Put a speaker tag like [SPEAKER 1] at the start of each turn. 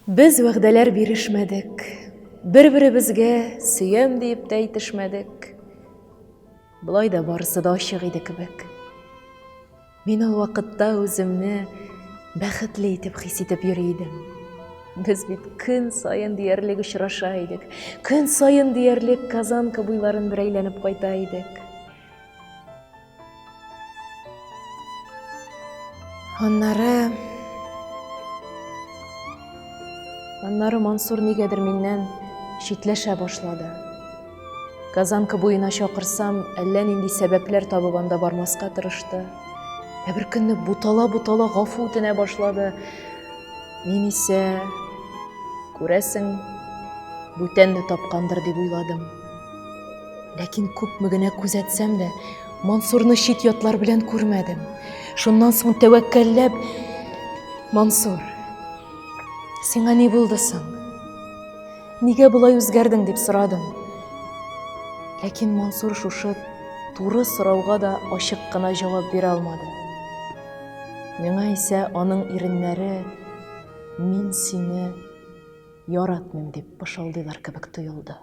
[SPEAKER 1] Без вәгъдәләр бирешмәдек, бер-беребезгә сөям диеп тә әйтешмәдек. Болай да барысы да ачык иде кебек. Мин ул вакытта үземне бәхетле итеп хис итеп йөри идем. Без бит көн саен диярлек очраша идек. Көн саен диярлек Казанка буйларын бер әйләнеп кайта идек. Аннары Аннары Мансур нигәдер миннән читләшә башлады. Казанка буена чакырсам, әллә нинди сәбәпләр табып анда бармаска тырышты. Ә бер көнне бутала-бутала гафу үтенә башлады. Мин исә, күрәсең, бүтәнне тапкандыр дип уйладым. Ләкин күпме генә күзәтсәм дә, Мансурны чит ятлар белән күрмәдем. Шуннан соң тәвәккәлләп, Мансур, сиңа ни булды соң? Нигә болай үзгәрдең дип сорадым. Ләкин Мансур шушы туры сорауга да ачык кына җавап бирә алмады. Миңа исә аның иреннәре мин сине яратмыйм дип пышылдыйлар кебек тоелды.